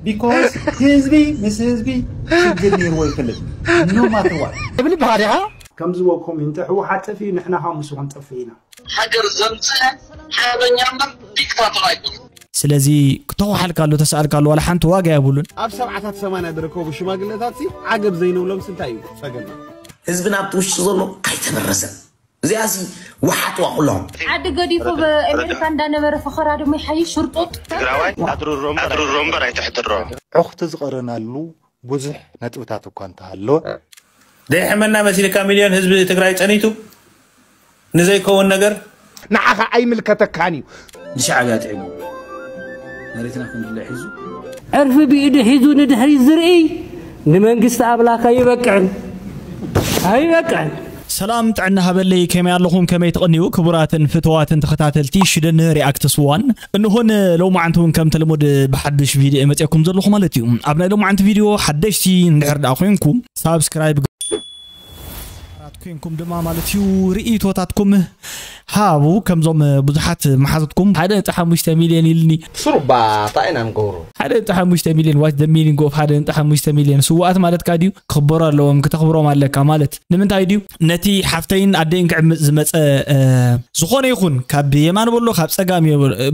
because ህዝቢ ምስ ህዝቢ ሽግር ነይርዎ ይፈልጥ no matter what። እብል ባህሪኻ ከምዚ ዝበልኩም እንተ ህወሓት ጠፊኡ ንሕና ካብ ምስኡ ክንጠፍእ ኢና። ሃገር ዘምፅአ ሓበኛ እምበር ዲክታተር ኣይኮነን። ስለዚ ክተኹሓልካ ኣሎ ተሰኣልካ ኣሎ ዋላ ሓንቲ ዋጋ የብሉን። ኣብ ሰብዓታት ሰማንያ ዝርከቡ ሽማግለታት ሲ ዓገብ ዘይንብሎም ስንታይ እዩ ጸገም? ህዝብና ኣብቲ ውሽጢ ዘሎ ኣይተበረዘን። እዚኣ ሲ ውሓጥዋ ኩሎም። ዓዲ ገዲፉ ብኣሜሪካ እንዳነበረ ፈኸራ ድማ ይሓይሽ ሽርጡጥ። ትግራዋይ ኣድርሮ እምበር ኣይትሕድሮ። ዕኹቲ ዝቐረናሉ ብዙሕ ነጥብታት እኳ እንተሃለወ፣ ደይሕመና መሲልካ ሚልዮን ህዝቢ ትግራይ ጸኒቱ ንዘይከውን ነገር ንዓኻ ኣይምልከተካን እዩ። ብሻዕብያ ጥዒሙ መሬትና ከም ድለ ሒዙ ዕርፊ ብኢዱ ሒዙ ንድሕሪት ዝርኢ ንመንግስቲ ኣምላኽ ኣይበቅዕን፣ ኣይበቅዕን። ሰላም ጥዕና ሃበለይ፣ ከመይ ኣለኹም? ከመይ ትቕንዩ? ክቡራትን ፍትዋትን ተኸታተልቲ ሽደን ሪኣክትስ ዋን፣ እንሆን ሎማዓንቲ እውን ከም ተለመደ ብሓዱሽ ቪድዮ መፅእኩም ዘለኹ ማለት እዩ። ኣብ ናይ ሎማዓንቲ ቪድዮ ሓደሽቲ እንድሕር ደኣ ኮይንኩም ሳብስክራይብ ራት ኮይንኩም ድማ ማለት እዩ ርእይቶታትኩም ሃቡ። ከምዞም ብዙሓት መሓዙትኩም ሓደ ነጥቢ ሓሙሽተ ሚልዮን ኢልኒ። ስሩባ እንታይ ኢና ንገብሮ? ሓደ ነጥቢ ሓሙሽተ ሚልዮን፣ what the meaning of ሓደ ነጥቢ ሓሙሽተ ሚልዮን? ስዋኣት ማለትካ ድዩ? ክኽበሩ ኣለዎም፣ ክተኽብሮም ኣለካ ማለት ንምንታይ ድዩ? ነቲ ሓፍተይን ኣደይን ክዕምፅ ዝመፀ ዝኾነ ይኹን ካብ የማን በሎ ካብ ፀጋም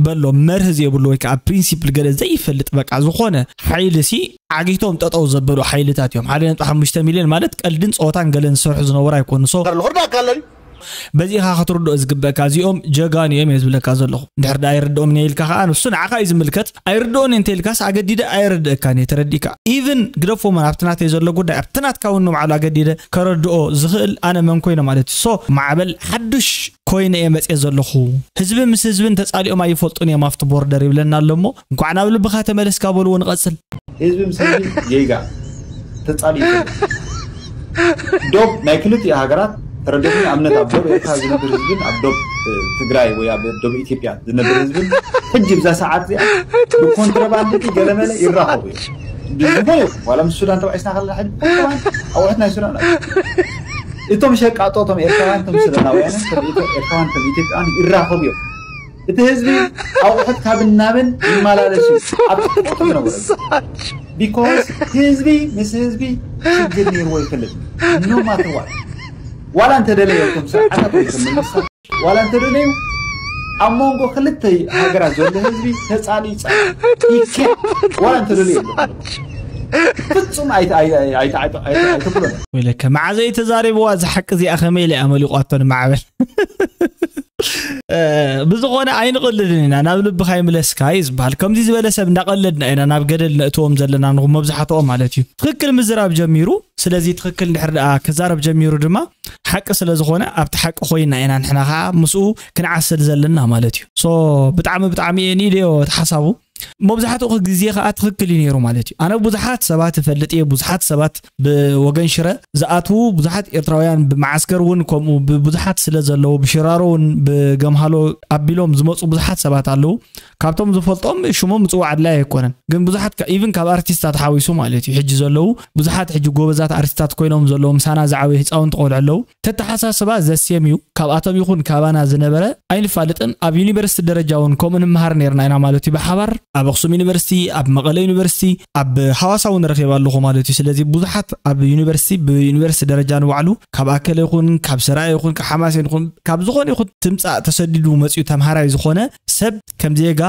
በሎ መርህ ዘይብሉ ወይ ከዓ ፕሪንሲፕል ገለ ዘይፈልጥ በቃ ዝኾነ ሓይሊ ሲ ዓጊቶም ጠጠው ዘበሉ ሓይልታት እዮም። ሓደ ነጥቢ ሓሙሽተ ሚልዮን ማለት ቀልድን ፀወታን ገለን ዝሰርሑ ዝነበሩ ኣይኮኑ። So ከርልኹ ርዳእካ ኣለኒ በዚ ኢኻ ክትርድኦ ዝግበእካ። እዚኦም ጀጋኑ እዮም እየ ዝብለካ ዘለኹ። እንድሕር ደኣ ኣይርድኦም እየ ኢልካ ከዓ ንሱ ንዓኻ እዩ ዝምልከት። ኣይርድኦን እየ እንተኢልካስ ኣገዲደ ኣየረድእካን እየ። ተረዲእካ? ኢቭን ግደፎ መን ኣብቲ ናተይ ዘሎ ጉዳይ ኣብቲ ናትካ እውን ንባዕሉ ኣገዲደ ከረድኦ ዝኽእል ኣነ መን ኮይነ ማለት እዩ። So ማዕበል ሓዱሽ ኮይነ እየ መፅየ ዘለኹ። ህዝቢ ምስ ህዝብን ተፃሊኦም ኣይፈልጡን እዮም ኣብቲ ቦርደር ይብለና ኣሎ እሞ እንኳዕ ናብ ልብኻ ተመለስካ በልዎ ንቐፅል። ህዝቢ ምስ ህዝቢ ጌጋ ተጻሊኡ ዘሎ። ዶብ ናይ ክልቲኡ ሃገራት ተረዲእኩም ንኣብነት ኣብ ዶብ ኤርትራ ዝነብር ህዝብን ኣብ ዶብ ትግራይ ወይ ኣብ ዶብ ኢትዮጵያ ዝነብር ህዝብን ሕጂ ብዛ ሰዓት እዚኣ ብኮንትሮባንድ ገለመለ ይራኸቡ እዮም። ዝኾነ ይኹን ዋላ ምስ ሱዳን ተባዒስና ከለና ሕጂ ብኮንትሮባንድ ኣቑሑት ናይ ሱዳን ኣሉ። እቶም ሸቃጦ እቶም ኤርትራውያን እቶም ሱዳናውያንን ከም ኤርትራውያን ከም ኢትዮጵያውያን ይራኸቡ እዮም። እቲ ህዝቢ ኣቑሑት ካብን ናብን ይመላለስ እዩ። ኣብ ጥቕኡ ዝነበረ because ህዝቢ ምስ ህዝቢ ሽግር ነይርዎ ይፈልጥ no matter what። ዋላ እንተደለየ እቶም ስርዓታት ወይ እቶም መንግስታት ዋላ እንተደለዩ ኣብ መንጎ ክልተ ሃገራት ዘሎ ህዝቢ ተጻሊ ይጻል ይከ ዋላ እንተደለዩ ፍጹም ኣይተ- ኣይ- ኣይ- ኣይተ- ኣይተ- ኣይተ- ኣይተብሎን። ወይለከ መዓዘይ ተዛሪብዋ እዛ ሓቂ እዚኣ ከመይ ኢለ እያ መሊቋቶ ንማዕበል። ብዝኾነ ኣይንቕልድን ኢና ናብ ልብኻ ይምለስካ እዩ ዝበሃል። ከምዚ ዝበለ ሰብ እንዳቐለድና ኢና ናብ ገደል ነእትዎም ዘለና ንኹ መብዛሕትኦም ማለት እዩ። ትኽክል ምዝራብ ጀሚሩ። ስለዚ ትኽክል እንድሕር ደኣ ክዛረብ ጀሚሩ ድማ ሓቂ ስለ ዝኾነ ኣብቲ ሓቂ ኮይና ኢና ንሕና ከዓ ምስኡ ክንዓስል ዘለና ማለት እዩ። So ብጣዕሚ ብጣዕሚ እየ ንኢደዮ እቲ ሓሳቡ። መብዛሕትኡ ግዜ ከዓ ትኽክል እዩ ነይሩ ማለት እዩ። ኣነ ብዙሓት ሰባት እፈልጥ እየ፣ ብዙሓት ሰባት ብወገን ሽረ ዝኣትዉ ብዙሓት ኤርትራውያን ብመዓስከር እውን ከምኡ ብብዙሓት ስለ ዘለዉ ብሽራሮ እውን ብገምሃሎ ኣቢሎም ዝመፁ ብዙሓት ሰባት ኣለዉ። ካብቶም ዝፈልጦም ሽሞም ምፅዋዕ ኣድላይ ኣይኮነን፣ ግን ብዙሓት ኢቭን ካብ ኣርቲስታት ሓዊሱ ማለት እዩ ሕጂ ዘለዉ ብዙሓት ሕጂ ጎበዛት ኣርቲስታት ኮይኖም ዘለዉ ምሳና ዝዓበዩ ህፃውንቲ ቆልዑ ኣለዉ። ተተሓሳስባ ዘስየም እዩ። ካብኣቶም ይኹን ካባና ዝነበረ ኣይንፋልጥን። ኣብ ዩኒቨርሲቲ ደረጃ እውን ከምኡ ንምሃር ነርና ኢና ማለት እዩ። ብሓባር ኣብ ኣክሱም ዩኒቨርሲቲ፣ ኣብ መቐለ ዩኒቨርሲቲ፣ ኣብ ሃዋሳ እውን ረኺብ ኣለኹ ማለት እዩ። ስለዚ ብዙሓት ኣብ ዩኒቨርሲቲ ብዩኒቨርሲቲ ደረጃ ንባዕሉ ካብ ኣከለ ይኹን ካብ ሰራየ ይኹን ካብ ሓማሴን ይኹን ካብ ዝኾነ ይኹን ትምፃእ ተሰዲዱ መፅኡ ተምሃራይ ዝኾነ ሰብ ከም ዜጋ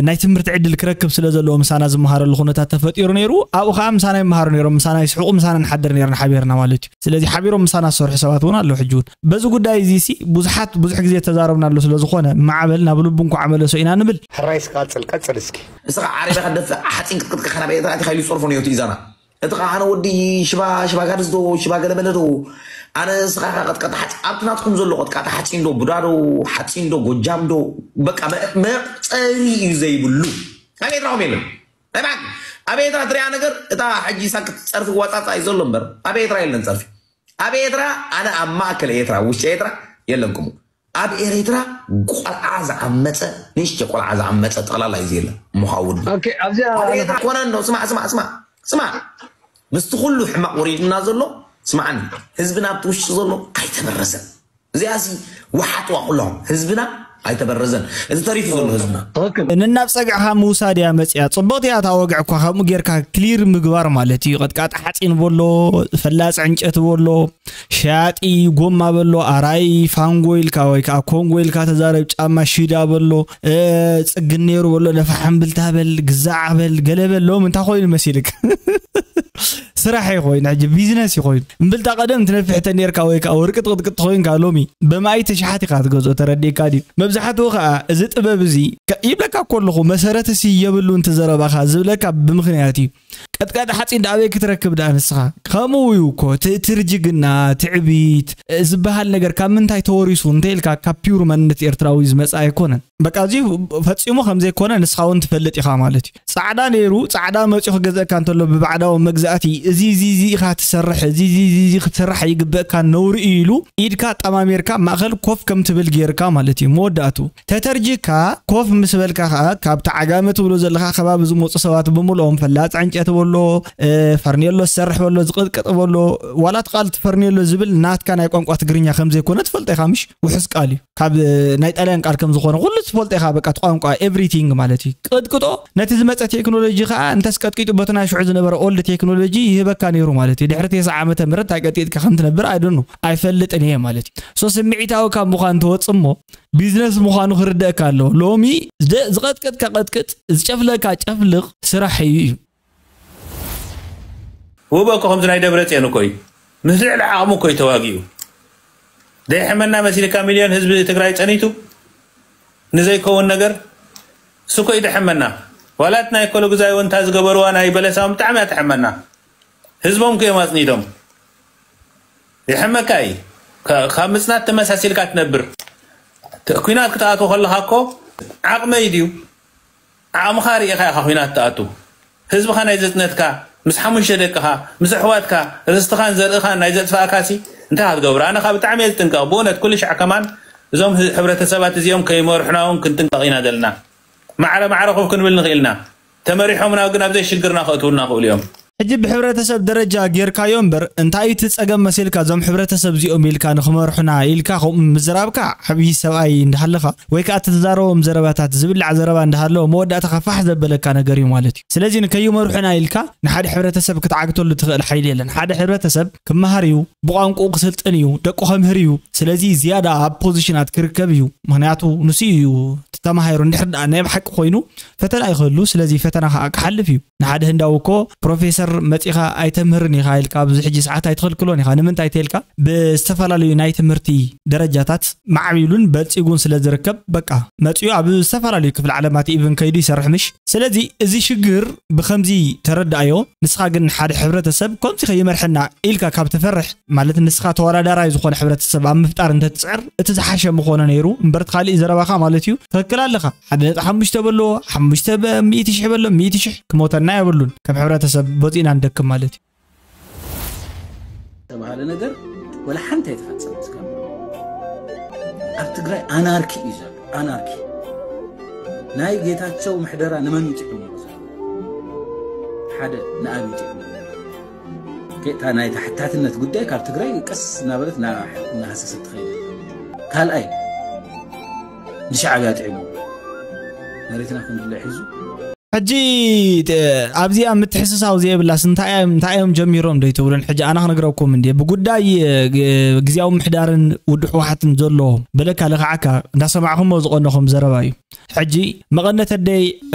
ናይ ትምህርቲ ዕድል ክረክብ ስለ ዘለዎ ምሳና ዝመሃረሉ ኩነታት ተፈጢሩ ነይሩ። ኣብኡ ከዓ ምሳና ይመሃሩ ነይሮም፣ ምሳና ይስሕቁ፣ ምሳና ንሓድር ነይርና ሓቢርና ማለት እዩ። ስለዚ ሓቢሮም ምሳና ዝሰርሑ ሰባት እውን ኣለዉ። ሕጂ እውን በዚ ጉዳይ እዚ ሲ ብዙሓት ብዙሕ ግዜ ተዛረብናሉ ስለ ዝኾነ ማዕበል ናብ ልቡ እንኳዕ መለሶ ኢና ንብል። ሕራይ ስቃጽል ቀጽል እስኪ። እስኻ ዓረብያ ክትደፍእ ሓፂን ክትቅጥቅጥ ካብ ኤርትራ ኣቲኻ ኢሉ ዝፀርፎ ነዮ እቲ ኢዛና። እቲ ከዓ ኣነ ወዲ ሽባ ሽባ ጋድስ ዶ ሽባ ገለመለ ዶ ኣነ እስኻ ቅጥቃጥ ሓፂን ኣብቲ ናትኩም ዘሎ ቅጥቃጥ ሓፂን ዶ ቡዳ ዶ ሓፂን ዶ ጎጃም ዶ በቃ መ- መቁፀሪ እዩ ዘይብሉ። ኣብ ኤርትራ ከም የለን። ናይ ብሓቂ ኣብ ኤርትራ ትሪኣ ነገር እታ ሕጂ ሳክት ፀርፊ ዋፃፃ እዩ ዘሎ እምበር ኣብ ኤርትራ የለን ፀርፊ። ኣብ ኤርትራ ኣነ ኣብ ማእከል ኤርትራ ውሽጢ ኤርትራ የለን ከምኡ። ኣብ ኤርትራ ቆልዓ ዝዓመፀ ንእሽተ ቆልዓ ዝዓመፀ ጠቕላላ እዩ የለን። ምዃውን ኣብዚኣ ኣብ ኤርትራ ኮነ እንዶ ስማዕ ስማዕ ስማዕ ስማዕ ምስቲ ኩሉ ሕማቕ ወሪድና ዘሎ ስማዕኒ ህዝብና ኣብቲ ውሽጢ ዘሎ ኣይተበረሰን። እዚኣ ሲ ውሓጥዋ ኩሎም ህዝብና ኣይተበረዘን። እዚ ተሪፉ ዘሎ ህዝብና። ንናብ ጸግዕኻ ምውሳድ እያ መጽያ። ጽቡቕቲ እያ እታ ወግዕ እኳ፣ ከምኡ ጌርካ ክሊር ምግባር ማለት እዩ። ቀጥቃጥ ሓፂን በሎ፣ ፈላፅ ዕንጨት በሎ፣ ሸያጢ ጎማ በሎ፣ ኣራይ ፋንጎ ኢልካ ወይ ከዓ ኮንጎ ኢልካ ተዛረብ፣ ጫማ ሽዳ በሎ፣ ጽግን ነይሩ በሎ፣ ነፋ ሓምብልታ በል፣ ግዛዕ በል፣ ገለ በል። ሎም እንታይ ኮይኑ መሲልክ? ስራሕ እዩ ኮይኑ፣ ሕጂ ቢዝነስ እዩ ኮይኑ። እምብልታ ቀደም ትነፍሕ ተኔርካ ወይ ከዓ ወርቂ ጥቅጥቅጥ ኮይንካ፣ ሎሚ በማይ ተሽሓት ኢኻ ትገዝኦ። ተረዲእካ ድዩ? መብዛሕትኡ ከዓ እዚ ጥበብ እዚ ይብለካ እኮ ኣለኹ፣ መሰረት ሲ የብሉ እንተ ዘረባኻ ዝብለካ ብምኽንያት እዩ። ቀጥቀጥ ሓፂን ዳኣበይ ክትረክብ ዳ ንስኻ? ከምኡ እዩ እኮ። ትእትርጅግና፣ ትዕቢት ዝበሃል ነገር ካብ ምንታይ ተወሪሱ እንተ ኢልካ፣ ካብ ፒውር መንነት ኤርትራዊ ዝመፀ ኣይኮነን። በቃ እዚ ፈፂሙ ከም ዘይኮነ ንስኻ እውን ትፈልጥ ኢኻ ማለት እዩ። ፃዕዳ ነይሩ፣ ፃዕዳ መፂኡ ክገዝአካ እንተሎ ብባዕዳዊ መግዛእቲ፣ እዚ እዚ እዚ ኢኻ ትሰርሕ፣ እዚ እዚ እዚ እዚ ክትሰርሕ ይግበእካ፣ ነውሪ እዩ ኢሉ ኢድካ ጠማሚርካ ማእኸል ኮፍ ከም ትብል ገይርካ ማለት እዩ። መወዳእቱ ተተርጂካ ኮፍ ምስ በልካ ከዓ ካብቲ ዓጋመ ትብሎ ዘለካ ከባቢ ዝመፁ ሰባት ብምልኦም ፈላፅ ዕንጨት በሎ፣ ፈርኔሎ ዝሰርሕ በሎ፣ ዝቅጥቅጥ በሎ፣ ዋላ እቲ ቃል ፈርኔሎ ዝብል ናትካ ናይ ቋንቋ ትግርኛ ከም ዘይኮነ ትፈልጦ ኢኻ ምሽ? ውሑስ ቃል እዩ። ካብ ናይ ጣልያን ቃል ከም ዝኾነ ኩሉ ትፈልጦ ኢኻ። በቃ እቲ ቋንቋ ኤቭሪቲንግ ማለት እዩ። ቅጥቅጦ ነቲ ዝመፀ ቴክኖሎጂ ከዓ እንተስ ቀጥቂጡ በቲ ናይ ሽዑ ዝነበረ ኦልድ ቴክኖሎጂ ይህበካ ነይሩ ማለት እዩ። ድሕሪ ተስዓ ዓመተ ምህረት እንታይ ቀጥቂጥካ ከም ትነብር ኣይደኑ ኣይፈልጥን እየ ማለት እዩ። ሶ ስምዒታዊ ካብ ምዃን ተወፅእ እሞ ቢዝነስ ምዃኑ ክርደእካ ኣለዎ። ሎሚ ዝደ- ዝቐጥቀጥካ ቀጥቅጥ፣ ዝጨፍለካ ጨፍልቕ ስራሕ እዩ እዩ። ውበ እኮ ከምዚ ናይ ደብረፅዮን እኮ እዩ። ምስ ልዕሊ ዓቕሙ እኮ እዩ ተዋጊኡ። ደይሕመና መሲልካ ሚልዮን ህዝቢ ትግራይ ፀኒቱ ንዘይከውን ነገር እሱ እኮ እዩ ደሕመና። ዋላ እቲ ናይ ኮሎ ግዛይ ወንታ ዝገበርዋ ናይ በለሳውን ብጣዕሚ እያ ተሕመና። ህዝቦም እኮ እዮም ኣፅኒቶም። ይሕመካ እዩ። ካብ ምፅናት ተመሳሲልካ ትነብር። ኩናት ክትኣትዎ ከለካ እኮ ዓቕመይ ድዩ ዓቕምኻ ርኢኻ ኢኻ ኩናት ትኣቱ። ህዝብኻ ናይ ዘፅነትካ፣ ምስ ሓሙሽተ ደቅኻ፣ ምስ ኣሕዋትካ፣ ርስትኻን ዘርእኻን ናይ ዘጥፋእካሲ እንታይ ክትገብሩ? ኣነ ካብ ብጣዕሚ እየ ዝጥንቀቕ። ብእውነት ኩሉ ሻዕ ከማን እዞም ህ- ሕብረተሰባት እዚኦም ከይመርሑና እውን ክንጥንቀቕ ኢና ዘለና። ማዕረ ማዕረ ኮፍ ክንብል ንኽእል ኢና። ተመሪሖምና ግን ኣብ ዘይሽግርና ከእትውና ክእሉ እዮም። ሕጂ ብሕብረተሰብ ደረጃ ጌርካዮ እምበር እንታይ እቲ ጸገም መሲልካ እዞም ሕብረተሰብ እዚኦም ኢልካ ንኽመርሑና ኢልካ ከምኡ ምዝራብካ ዓብዪ ሰብኣይ እንዳሃለኻ ወይ ከዓ እቲ ትዛረቦም ዘረባታት ዝብላዕ ዘረባ እንዳሃለዎ መወዳእታኻ ፋሕ ዘበለካ ነገር እዩ ማለት እዩ። ስለዚ ንከይመርሑና ኢልካ ንሓደ ሕብረተሰብ ክትዓግተሉ ትኽእል ሓይሊ የለን። ሓደ ሕብረተሰብ ክመሃር እዩ፣ ብቋንቋኡ ክስልጥን እዩ፣ ደቁ ከምህር እዩ። ስለዚ ዝያዳ ኣብ ፖዚሽናት ክርከብ እዩ። ምክንያቱ ንሱ እዩ ተማሂሩ። እንድሕር ደኣ ናይ ብሓቂ ኮይኑ ፈተና ይኽህሉ። ስለዚ ፈተና ከዓ ክሓልፍ እዩ። ንሓደ ህንዳዊ እኮ ፕሮፌሰር መፂኻ ኣይተምህርን ኢኻ ኢልካ ኣብዚ ሕጂ ሰዓት ኣይትኽልክሎን ኢኻ። ንምንታይ ተልካ ብዝተፈላለዩ ናይ ትምህርቲ ደረጃታት ማዕቢሉን በልፂጉን ስለ ዝርከብ በቃ መፂኡ ኣብ ዝተፈላለዩ ክፍሊ ዓለማት ኢቭን ከይዱ ይሰርሕ ምሽ። ስለዚ እዚ ሽግር ብከምዚ ተረዳኣዮ። ንስኻ ግን ሓደ ሕብረተሰብ ከምዚ ከይመርሐና ኢልካ ካብ ትፈርሕ ማለት ንስኻ ተወዳዳራይ ዝኾነ ሕብረተሰብ ኣብ ምፍጣር እንተትፅዕር እቲ ዝሓሸ ምኾነ ነይሩ እምበር እቲ ካሊእ ዘረባኻ ማለት እዩ። ትኽክል ኣለኻ። ሓደ ነጥቢ ሓሙሽተ በሎ ሓሙሽተ ሚእቲ ሽሕ በሎ ሚእቲ ሽሕ ክሞተና የብሉን። ከም ሕብረተሰብ በፂእና ንደክም ማለት እዩ። ተባሃለ ነገር ወላ ሓንቲ ኣይተፈጸመ። እስካ ኣብ ትግራይ ኣናርኪ እዩ ዘሎ። ኣናርኪ ናይ ጌታቸው ምሕደራ ንመን ይጥዕም እዩ ዘሎ? ሓደ ንኣብ ይጥዕም። ጌታ ናይ ተሓታትነት ጉዳይ ካብ ትግራይ ቀስ እናበለት እናሃሰሰት ትኸይድ። ካልኣይ ንሻዕብያ ጥዕሙ መሬትና ክንድለ ሒዙ ሕጂ ኣብዚኣ ምትሕስሳው ዘይብላስ እንታይ እዮም ጀሚሮም ዶ ይትብሉን? ሕጂ ኣነ ክነግረኩም እንዲ ብጉዳይ ግዝያዊ ምሕዳርን ውድብ ህወሓትን ዘሎ በለካ ልኽዓካ እንዳሰማዕኹሞ ዝቐነኹም ዘረባ እዩ። ሕጂ መቐነት ኣደይ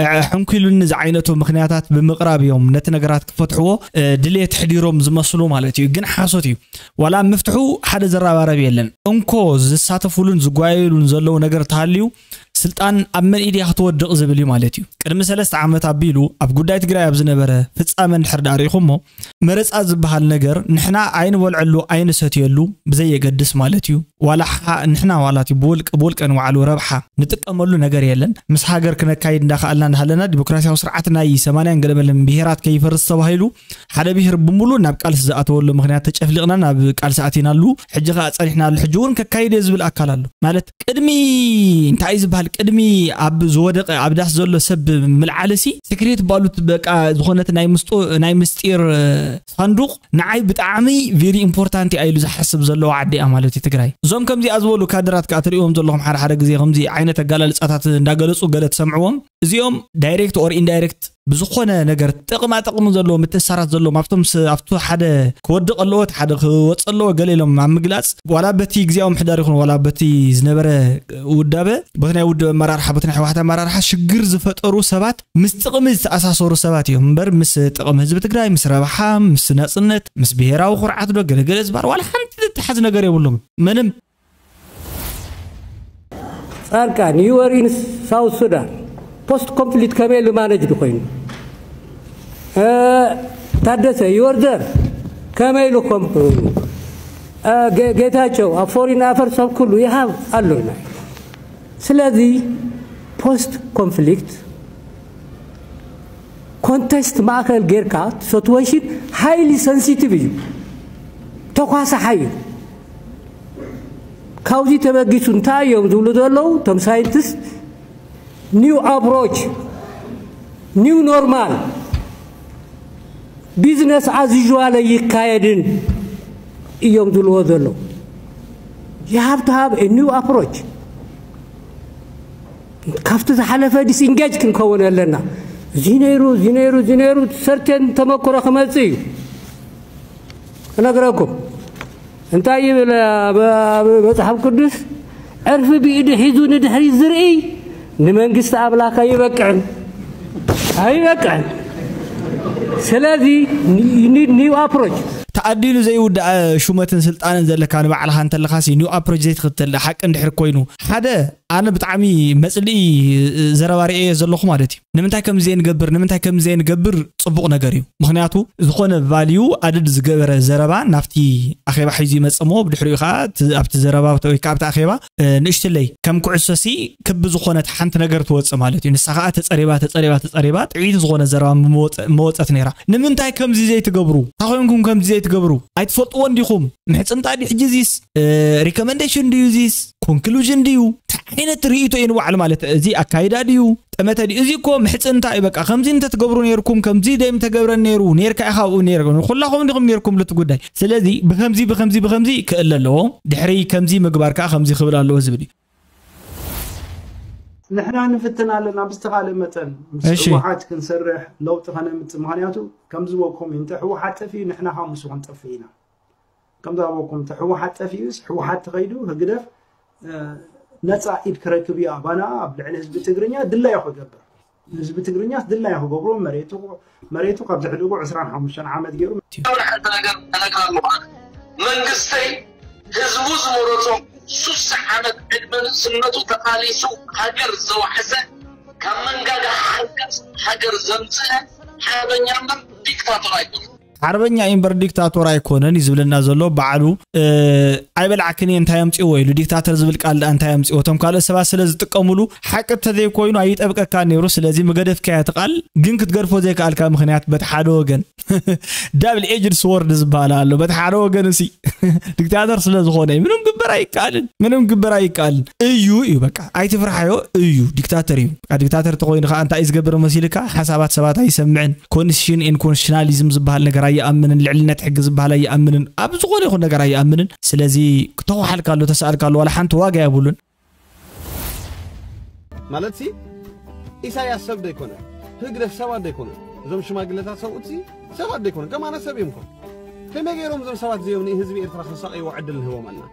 ሕንኩ ኢሉኒ ዝዓይነቱ ምኽንያታት ብምቕራብ እዮም ነቲ ነገራት ክፈትሕዎ ድሌት ሕዲሮም ዝመስሉ ማለት እዩ። ግን ሓሶት እዩ። ዋላ ምፍትሑ ሓደ ዘራባረብ የለን። እንኮ ዝሳተፉሉን ዝጓየሉን ዘለዉ ነገር ተሃልዩ ስልጣን ኣብ መን ኢድያ ክትወድቕ ዝብል እዩ ማለት እዩ። ቅድሚ ሰለስተ ዓመት ኣቢሉ ኣብ ጉዳይ ትግራይ ኣብ ዝነበረ ፍጻመ እንድሕር ደኣ ርኢኹሞ መረፃ ዝበሃል ነገር ንሕና ኣይንበልዐሉ ኣይንሰትየሉ ብዘየገድስ ማለት እዩ። ዋላ ሓ- ንሕና ዋላ እቲ ብውልቅ ብውልቀ ንባዕሉ ረብሓ ንጥቀመሉ ነገር የለን። ምስ ሃገር ክነካይድ እንዳኸኣልና እንዳሃለና ዲሞክራሲያዊ ስርዓት ናይ ሰማንያን ገለመለን ብሄራት ከይፈርስ ተባሂሉ ሓደ ብሄር ብምሉእ ናብ ቃልሲ ዝኣተወሉ ምክንያት ተጨፍሊቕና ናብ ቃልሲ ኣቲናሉ። ሕጂ ከዓ ጸኒሕናሉ። ሕጂ እውን ከካይድ እየ ዝብል ኣካል ኣሎ ማለት ቅድሚ እንታይ እዩ ዝበሃል ቅድሚ ኣብ ዝወደቐ ኣብ ዳስ ዘሎ ሰብ ምልዓልሲ፣ ሲክሬት ባሉት፣ በቃ ዝኾነት ናይ ምስጡ ናይ ምስጢር ሳንዱቕ ንዓይ ብጣዕሚ ቬሪ ኢምፖርታንት እያ ኢሉ ዝሓስብ ዘለዎ ዓዲ እያ ማለት እዩ ትግራይ። እዞም ከምዚኣ ዝበሉ ካድራት ከዓ ትሪእዎም ዘለኹም ሓደ ሓደ ግዜ ከምዚ ዓይነት ኣጋላልፃታት እንዳገለፁ ገለ ትሰምዕዎም። እዚኦም ዳይሬክት ኦር ኢንዳይሬክት ብዝኾነ ነገር ጥቕማ ጥቕሚ ዘለዎ ምትእሳራት ዘለዎም ኣብቶም ስ- ኣብቲ ሓደ ክወድቕ ኣለዎ እቲ ሓደ ክወፅ ኣለዎ ገለ ኢሎም ኣብ ምግላፅ ዋላ በቲ ግዜያዊ ምሕዳር ይኹን ዋላ በቲ ዝነበረ ውዳበ በቲ ናይ ውድብ ኣመራርሓ በቲ ናይ ህወሓት ኣመራርሓ ሽግር ዝፈጠሩ ሰባት ምስ ጥቕሚ ዝተኣሳሰሩ ሰባት እዮም እምበር ምስ ጥቕሚ ህዝቢ ትግራይ ምስ ረብሓ ምስ ናፅነት ምስ ብሄራዊ ኩርዓት ዶ ገለገለ ዝበሃል ዋላ ሓንቲ ዝተሓዝ ነገር የብሎም ምንም ፃድቃን you were in South Sudan post conflict ከመይ ኢሉ ማነጅ ኮይኑ ታደሰ you were there ከመይ ኢሉ ኮም ጌታቸው ኣብ ፎሪን ኣፈር ሰብ ኩሉ ይሃብ ኣሎ ስለዚ post conflict context ማእከል ጌርካ situation highly sensitive እዩ ተኳሳሓይ እዩ ካብዚ ተበጊሱ እንታይ እዮም ዝብሉ ዘለዉ ቶም ሳይንቲስት new approach new normal business as usual ኣይካየድን እዮም ዝብልዎ ዘለዉ you have to have a new approach ካብቲ ዝሓለፈ disengage ክንከውን ኣለና እዚ ነይሩ እዚ ነይሩ እዚ ነይሩ ሰርቴን ተመክሮ ክመፅእ እዩ እነግረኩም እንታይ ይብል ኣብ መፅሓፍ ቅዱስ ዕርፊ ብኢዱ ሒዙ ንድሕሪት ዝርኢ ንመንግስቲ ኣምላክ ኣይበቅዕን ኣይበቅዕን ስለዚ new approach ተኣዲሉ ዘይውዳእ ሹመትን ስልጣንን ዘለካ ንባዕልኻ እንተለኻሲ new approach ዘይትኽተል ሓቂ እንድሕር ኮይኑ ሓደ ኣነ ብጣዕሚ መፅልኢ ዘረባ ርእየ ዘለኹ ማለት እዩ ንምንታይ ከምዚ ዘይንገብር ንምንታይ ከምዚ ዘይንገብር ፅቡቕ ነገር እዩ ምክንያቱ ዝኾነ value ኣድድ ዝገበረ ዘረባ ናብቲ ኣኼባ ሒዙ ይመፅእ እሞ ብድሕሪኡ ከዓ ኣብቲ ዘረባ ወይ ከዓ ኣብቲ ኣኼባ ንእሽትለይ ከም ኩዕሶሲ ክቢ ዝኾነት ሓንቲ ነገር ትወፅእ ማለት እዩ ንሳ ከዓ ተፀሪባ ተፀሪባ ተፀሪባ ጥዕይቲ ዝኾነ ዘረባ መወፀት ነይራ ንምንታይ ከምዚ ዘይትገብሩ ታኮይንኩም ከምዚ ዘይትገብሩ ኣይትፈልጥዎ እንዲኹም ምሕፅንታ ድዩ ሕጂ ዚስ recommendation ድዩ ዚስ conclusion ድዩ እንታይ ዓይነት ርእይቶ እዩ ንባዕሉ ማለት እዚ ኣካይዳ ድዩ ጠመተ ድዩ እዚ እኮ ምሕፅንታ እዩ በቃ ከምዚ እንተትገብሩ ነይርኩም ከምዚ ደይ ምተገብረን ነይሩ ነይርካ ኢኻ ኣብኡ ነይር ኩላኹም እንዲኹም ነይርኩም ልቲ ጉዳይ ስለዚ ብከምዚ ብከምዚ ብከምዚ ክእል ኣለዎ ድሕሪ ከምዚ ምግባር ከዓ ከምዚ ክብል ኣለዎ ዝብል እዩ ንሕና ንፍትን ኣለና ብዝተኻለ መጠን ምስ እሺ። ህወሓት ክንሰርሕ ለውጢ ከነምፅእ ምክንያቱ ከምዝበኩም እንተ ህወሓት ጠፊኡ ንሕና ከዓ ምስኡ ክንጠፍእ ኢና ከምዝበኩም እንተ ህወሓት ጠፊኡስ ህወሓት ተኸይዱ ህግደፍ እ፣ ነፃ ኢድ ክረክብ እዩ ኣባና ኣብ ልዕሊ ህዝቢ ትግርኛ ድላዩ ክገብር ህዝቢ ትግርኛ ድላዩ ክገብሮ መሬቱ መሬቱ ካብ ዝሕልጉ ዕስራን ሓሙሽተን ዓመት ገይሩ ሓንቲ ነገር ተነግራ ኣለኹ መንግስተይ ህዝቡ ዝመረጾ ሱሳ ዓመት ዕድመ ንእስነቱ ተቓሊሱ ሃገር ዘዋሕሰ ካብ መንጋጋ ሓርቀስ ሃገር ዘምፅአ ሓርበኛ እምበር ዲክታቶር ኣይኮነ ሓርበኛ እምበር ዲክታቶር ኣይኮነን እዩ ዝብለና ዘሎ በዓሉ ኣይበልዓክን እየ እንታይ ኣምፅዎ ኢሉ ዲክታተር ዝብል ቃል ዳ እንታይ ኣምፅዎ እቶም ካልኦት ሰባት ስለ ዝጥቀሙሉ ሓቂ እንተዘይኮይኑ ኣይጠብቀካ ነይሩ ስለዚ ምገደፍካያ እቲ ቃል ግን ክትገድፎ ዘይከኣልካ ምክንያት በቲ ሓደ ወገን ዳብል ኤጅድ ስወርድ ዝበሃል ኣሎ በቲ ሓደ ወገን ሲ ዲክታተር ስለ ዝኾነ እዩ ምንም ግበር ኣይከኣልን ምንም ግበር ኣይከኣልን እዩ እዩ በቃ ኣይትፍርሓዮ እዩ ዲክታተር እዩ በቃ ዲክታተር ተኮይኑ ከዓ እንታይ እዩ ዝገብር መሲልካ ሓሳባት ሰባት ኣይሰምዕን ኮንስቲቱሽን ን ኮንስቲቱሽናሊዝም ዝበሃል ነገር ኣይኣምንን ልዕልነት ሕጊ ዝበሃል ኣይኣምንን ኣብ ዝኾነ ይኹን ነገር ኣይኣምንን ስለዚ ክተኳሓልካ ኣሎ ተሰኣልካ ኣሎ ዋላ ሓንቲ ዋጋ የብሉን ማለት ሲ ኢሳያስ ሰብ ደይኮነ ህግደፍ ሰባት ደይኮነ እዞም ሽማግለታት ሰብኡት ሲ ሰባት ደይኮነ ከማና ሰብ እዮም ኮ ከመይ ገይሮም እዞም ሰባት እዚኦም ንህዝቢ ኤርትራ ከሳቀይዎ ዕድል ንህቦም ኣልና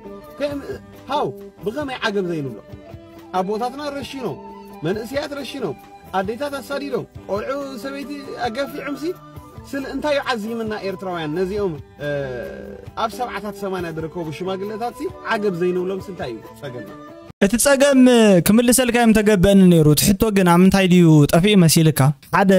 ሃው ብኸመይ ዓገብ ዘይንብሎ ኣቦታትና ረሺኖም መንእስያት ረሺኖም ኣዴታት ኣሳዲዶም ቆልዑ ሰበይቲ ኣጋፊዖም ሲ ስለ እንታይ እዩ ዓዚምና ኤርትራውያን ነዚኦም ኣብ ሰብዓታት ሰማንያ ዝርከቡ ሽማግለታት ሲ ዓገብ ዘይንብሎም ሲ እንታይ እዩ ጸገምና እቲ ጸገም ክምልሰልካ እዮም ተገበእኒ ነይሩ እቲ ሕቶ ግን ኣብ ምንታይ ድዩ ጠፊኡ መሲልካ ሓደ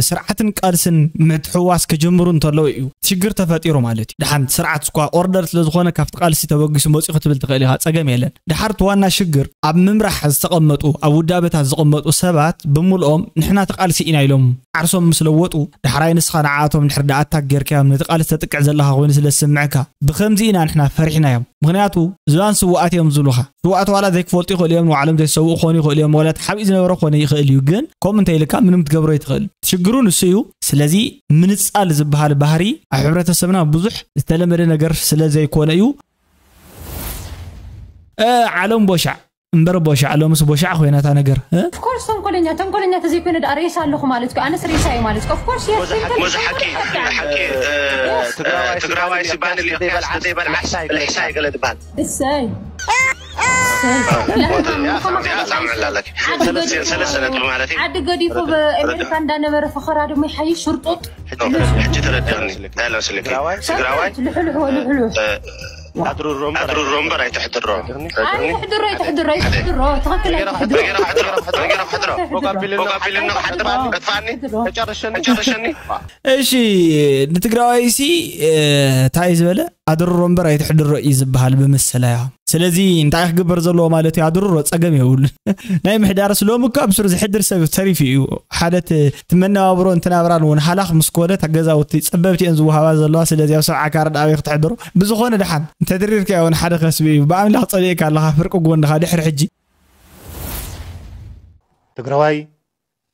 ስርዓትን ቃልስን ምትሕዋስ ክጅምሩ እንተለዉ እዩ ሽግር ተፈጢሩ ማለት እዩ ድሓን ስርዓት ስኳ ኦርደር ስለዝኾነ ካብቲ ቃልሲ ተበጊሱ መፅኡ ክትብል ትኽእል ኢኻ ጸገም የለን ድሓር እቲ ዋና ሽግር ኣብ ምምራሕ ዝተቐመጡ ኣብ ውዳበታት ዝቐመጡ ሰባት ብምልኦም ንሕና እቲ ቃልሲ ኢና ኢሎም ዓርሶም ምስ ለወጡ ዳሕራይ ንስኻ ንዓኣቶም እንድሕር ደኣ ኣታክ ጌርካዮም ነቲ ቃልሲ ተጥቅዕ ዘለኻ ኮይኑ ስለ ዝስምዕካ ብኸምዚ ኢና ንሕና ፈሪሕናዮም ምኽንያቱ ዝባን ስውኣት እዮም ዝብሉኻ ስውኣት ቃላት ዘይክፈልጡ ይኽእሉ እዮም፣ ንባዕሎም ዘይሰብኡ ክኾኑ ይኽእሉ እዮም፣ ዋላ ተሓቢኡ ዝነበረ ክኾነ ይኽእል እዩ። ግን ከምኡ እንተ ኢልካ ምንም ክትገብሮ ኣይትኽእል። ሽግሩ ንሱ እዩ። ስለዚ ምንጻል ዝበሃል ባህሪ ኣብ ሕብረተሰብና ብዙሕ ዝተለመደ ነገር ስለ ዘይኮነ እዩ። እ፣ ዓለም ቦሻዕ እምበር ቦሻዕ፣ ሎምስ ቦሻዕ ኮይና እታ ነገር፣ እ? ኦፍኮርስ ተንኮለኛ ተንኮለኛ ተዘይኮይነ ደኣ ሬሳ ኣለኹ ማለት እዩ። ኣነስ ሬሳ እዩ ማለት እዩ። ኦፍኮርስ የስ መዚ ሓቂ ሓቂ እ፣ ትግራዋይ ሲባን ልሕሳይ ገለ ትበሃል። እሰይ ሰለስተ ነጥቢ ማለት እዩ። ዓዲ ገዲፉ ብኣሜሪካ እንዳነበረ ፈኸራ ድማ ይሓይሽ ሽርጡጥ ሕጂ ተረድእኒ። ሄሎ ስልክ ትግራዋይ ልሕልሕዎ ልሕልሕ ኣድርሮ እምበር ኣይትሕድሮ። ኣይትሕድሮ ኣይትሕድሮ ኣይትሕድሮ ትኽክል ኣይትሕድሮ ኮካፒልና ክሓድባ ከጥፋኒ ጨርሸኒ እሺ፣ ንትግራዋይ ሲ እንታይ ዝበለ ኣድርሮ እምበር ኣይትሕድሮ እዩ ዝበሃል ብምስላ እያ። ስለዚ እንታይ ክግበር ዘለዎ ማለት እዩ? ኣድርሮ ጸገም የብሉን። ናይ ምሕዳርስ ሎሚ እኮ ኣብ ሱር ዝሕድር ሰብ ተሪፉ እዩ። ሓደ እቲ እቲ መነባብሮን እቲ ናብራን እውን ሃላኽ ምስ ኮነ፣ እታ ገዛውቲ ጸበብቲ እየን ዝወሃባ ዘለዋ። ስለዚ ኣብ ሰብዓ ካረ ኣበይ ክትሕድሮ? ብዝኾነ ደሓን እንተድሪርካዮ እውን ሓደ ከስቢ እዩ። ብኣምላኽ ጸሊእካ ኣለኻ፣ ፍርቂ ጎንኻ ድሕሪ ሕጂ። ትግራዋይ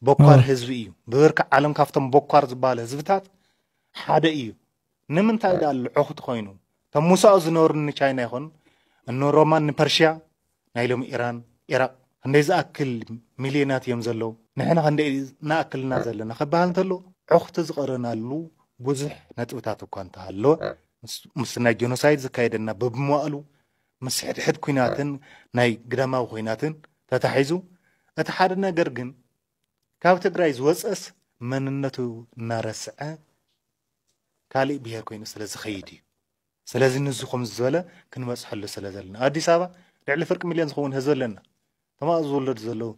ቦኳር ህዝቢ እዩ። ብብርኪ ዓለም ካብቶም ቦኳር ዝበሃሉ ህዝብታት ሓደ እዩ። ንምንታይ ደኣ ልዑኽ ትኾይኑ? እቶም ምሳኡ ዝነበሩ ንቻይና ይኹን እነ ሮማን ንፐርሽያ ናይ ሎሚ ኢራን፣ ኢራቕ ክንደይ ዝኣክል ሚልዮናት እዮም ዘለዉ? ንሕና ክንደይ ንኣክልና ዘለና ክበሃል እንተሎ ዕኹቲ ዝቐረናሉ ብዙሕ ነጥብታት እኳ እንተሃለወ ምስ- ምስ ናይ ጀኖሳይድ ዝካየደና በብመዋእሉ ምስ ሕድሕድ ኩናትን ናይ ግዳማዊ ኩናትን ተታሒዙ እቲ ሓደ ነገር ግን ካብ ትግራይ ዝወፀስ መንነቱ እናረስዐ ካሊእ ብሄር ኮይኑ ስለ ዝኸይድ እዩ። ስለዚ ንዚ ከምዚ ዝበለ ክንበፅሐሉ ስለ ዘለና ኣዲስ ኣበባ ልዕሊ ፍርቂ ሚልዮን ዝኸውን ህዝቢ ኣለና። ተማኡ ዝወለዱ ዘለዉ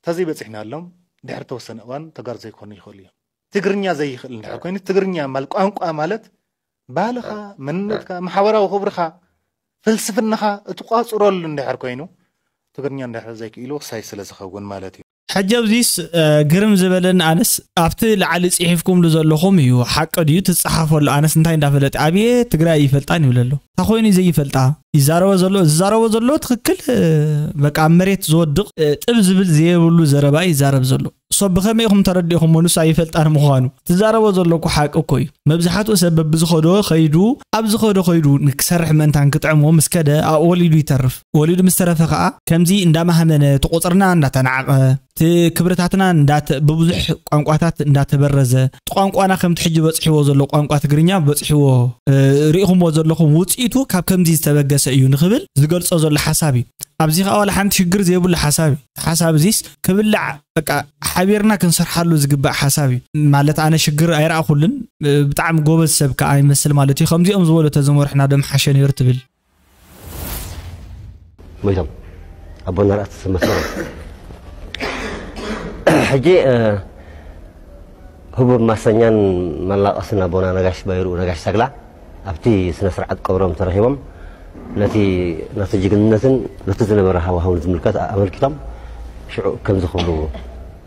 ተዘይበፂሕናሎም ድሕሪ ተወሰነ እዋን ተጋሩ ዘይኮኑ ይኽእሉ እዮም። ትግርኛ ዘይኽእል እንድሕር ኮይኑ ትግርኛ ማል ቋንቋ ማለት ባህልኻ፣ መንነትካ፣ ማሕበራዊ ክብርኻ፣ ፍልስፍናኻ እትቋፅረሉ እንድሕር ኮይኑ ትግርኛ እንድሕር ዘይክኢሉ ክሳይ ስለ ዝኸውን ማለት እዩ። ሕጂ ኣብዚስ ግርም ዝበለኒ ኣነስ ኣብቲ ላዕሊ ፅሒፍኩምሉ ዘለኹም እዩ። ሓቂ ድዩ ትፀሓፈሉ? ኣነስ እንታይ እንዳፈለጠ ኣብየ ትግራይ ይፈልጣን ይብል ኣሎ። እንታይ ኮይኑ እዩ ዘይፈልጣ? ይዛረቦ ዘሎ ዝዛረቦ ዘሎ ትኽክል በቃ ኣብ መሬት ዝወድቕ ጥብ ዝብል ዘየብሉ ዘረባ ይዛረብ ዘሎ። ሶ ብኸመይ ኢኹም ተረዲእኹም ንሱ ኣይፈልጣን ምዃኑ? ትዛረቦ ዘሎ እኮ ሓቂ እኮ እዩ። መብዛሕትኡ ሰብ በብዝኸዶ ኸይዱ ኣብ ዝኸዶ ኸይዱ ንክሰርሕ ምእንታን ክጥዕሞ ምስ ከደ ኣብኡ ወሊዱ ይተርፍ። ወሊዱ ምስ ተረፈ ኸዓ ከምዚ እንዳማህመነ እቲ ቁፅርና እንዳተናዕቐ እቲ ክብርታትና እንዳተ ብብዙሕ ቋንቋታት እንዳተበረዘ እቲ ቋንቋና ከምቲ ሕጂ በፂሕዎ ዘሎ ቋንቋ ትግርኛ በፂሕዎ እ፣ ርኢኹምዎ ዘለኹም ውፅኢቱ ካብ ከምዚ ዝተበገሰ እዩ ንኽብል ዝገልፆ ዘሎ ሓሳብ እዩ። ኣብዚ ከዓ ዋላ ሓንቲ ሽግር ዘይብሉ ሓሳብ እዩ። እቲ ሓሳብ እዚስ ክብላዕ በቃ ሓቢርና ክንሰርሓሉ ዝግባእ ሓሳብ እዩ። ማለት ኣነ ሽግር ኣይረኣኹሉን። እ፣ ብጣዕሚ ጎበዝ ሰብ ከዓ ይመስል ማለት እዩ። ከምዚኦም ዝበሉ ተዝመርሑና ደምሓሸ ነይሩ ትብል። ሞይቶም ኣቦና ርኣት መስሎ ሕጂ እ፣ ህቡብ ማሰኛን መላቐስን ኣቦና ነጋሽ ባይሩ ነጋሽ ሰግላ ኣብቲ ስነ ስርዓት ቀብሮም ተረኺቦም ነቲ ነቲ ጅግንነትን ነቲ ዝነበረ ሃዋህውን ዝምልከት ኣመልኪቶም ሽዑ ከምዚ ክብሉ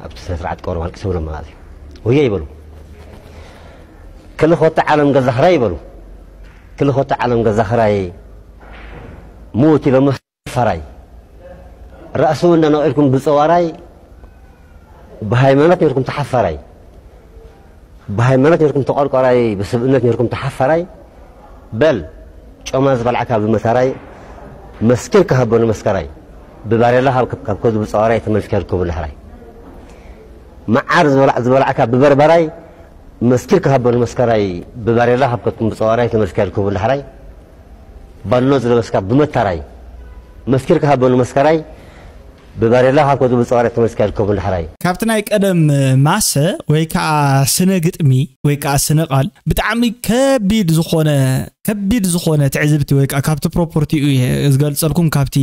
ኣብቲ ስነ ስርዓት ቀብሮም ኣልቂሶምሎም ማለት እዩ። ወየ ይበሉ ክልኾተ ዓለም ገዛ ክራይ ይበሉ ክልኾተ ዓለም ገዛ ክራይ ምውት ኢሎም ፈራይ ራእሱ እንዳነቂልኩም ብፀዋራይ ብሃይማኖት ነርኩም ተሓፈራይ ብሃይማኖት ነርኩም ተቆርቆራይ ብስብእነት ነርኩም ተሓፈራይ በል ጮማ ዝበልዓካ ብመታራይ መስኪር ክሃቦ ንመስከራይ ብባሬላ ካብ ከብከብ ከብከብ ብፀዋራይ ተመልስካ ይርከቡ ዳሕራይ መዓር ዝበልዓካ ብበርበራይ መስኪር ክሃቦ ንመስከራይ ብባሬላ ካብ ከብኩም ብፀዋራይ ተመልስካ ይርከቡ ዳሕራይ ባኖ ዝለበስካ ብመታራይ መስኪር ክሃቦ ንመስከራይ ብባሬላ ካብ ከብኩም ብፀዋራይ ተመልስካ ይርከቡ ዳሕራይ ካብቲ ናይ ቀደም ማሰ ወይ ከዓ ስነ ግጥሚ ወይ ከዓ ስነ ቃል ብጣዕሚ ከቢድ ዝኾነ ከቢድ ዝኾነ ትዕዝብቲ ወይ ከዓ ካብቲ ፕሮፖርቲኡ እየ ዝገልፀልኩም ካብቲ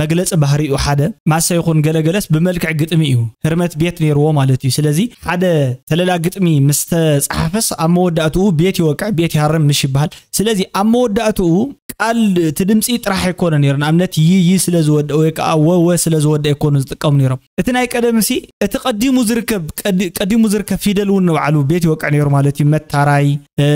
መግለፂ ባህሪኡ ሓደ ማሰ ይኹን ገለገለስ ብመልክዕ ግጥሚ እዩ ህርመት ቤት ነይርዎ ማለት እዩ። ስለዚ ሓደ ተለላ ግጥሚ ምስ ተፀሓፈስ ኣብ መወዳእትኡ ቤት ይወቅዕ ቤት ይሃርም ምሽ ይበሃል። ስለዚ ኣብ መወዳእትኡ ቃል እቲ ድምፂ ጥራሕ ኣይኮነ ነይሩ። ንኣብነት ይ ይ ስለ ዝወድእ ወይ ከዓ ወ ወ ስለ ዝወድእ ኣይኮኑ ዝጥቀሙ ነይሮም። እቲ ናይ ቀደም ሲ እቲ ቀዲሙ ዝርከብ ቀዲ- ቀዲሙ ዝርከብ ፊደል እውን ንባዕሉ ቤት ይወቅዕ ነይሩ ማለት እዩ። መታራይ እ፣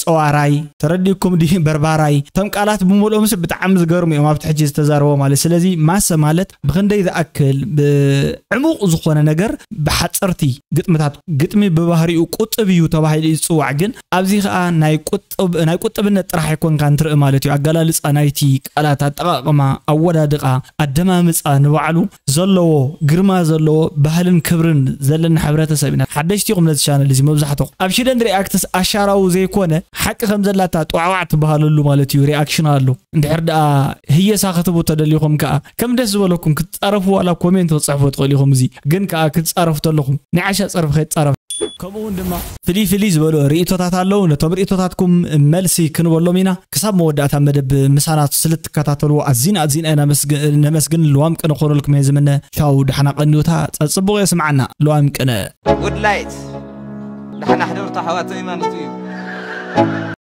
ፀዋራይ ተረዲእኩም ኮምዲ በርባራይ፣ እቶም ቃላት ብምልኦም ምስ ብጣዕሚ ዝገርሙ እዮም ኣብቲ ሕጂ ዝተዛረቦ ማለት። ስለዚ ማሰ ማለት ብክንደይ ዝኣክል ብዕሙቕ ዝኾነ ነገር ብሓፀርቲ ግጥምታት፣ ግጥሚ ብባህሪኡ ቁጥብ እዩ ተባሂሉ እዩ ዝፅዋዕ። ግን ኣብዚ ከዓ ናይ ቁጥብ ናይ ቁጥብነት ጥራሕ ኣይኮንካ እንትርኢ ማለት እዩ። ኣገላልፃ ናይቲ ቃላት፣ ኣጠቓቕማ፣ ኣወዳድቓ፣ ኣደማምፃ ንባዕሉ ዘለዎ ግርማ ዘለዎ ባህልን ክብርን ዘለና ሕብረተሰብ ኢና። ሓደሽቲ ኢኹም ነዚ ቻነል እዚ መብዛሕትኹም። ኣብ ሽደን ሪኣክትስ ኣሻራዊ ዘይኮነ ሓቂ ከም ዘላታ ጧዕዋዕ ትበሃለሉ ማለት እዩ። ሪኣክሽን ኣሎ። እንድሕር ደኣ ህየሳ ክትቡ ተደሊኹም ከኣ ከም ደስ ዝበለኩም ክትጻረፉ ዋላ ኮሜንት ክትጽሕፉ ትኽእሉ ኢኹም። እዚ ግን ከኣ ክትጻረፉ ተለኹም ናይ ዓሻ ጸርፊ ከይትጻረፍ። ከምኡ እውን ድማ ፍልይ ፍልይ ዝበሉ ርእይቶታት ኣለዉ። ነቶም ርእይቶታትኩም መልሲ ክንበሎም ኢና። ክሳብ መወዳእታ መደብ ምሳና ስለ ትከታተልዎ ኣዚና ኣዚና ኢና መስግ-፣ ነመስግን። ልዋም ቅነ ክኾነልኩም እየ ዝምነ። ቻው፣ ደሓና ቀንዩታ፣ ጸጽቡቕ የስምዓና። ልዋም ቅነ። ጉድ ላይት ደሓና ሕደርቱ ኣሕዋተይ ማለት እዩ።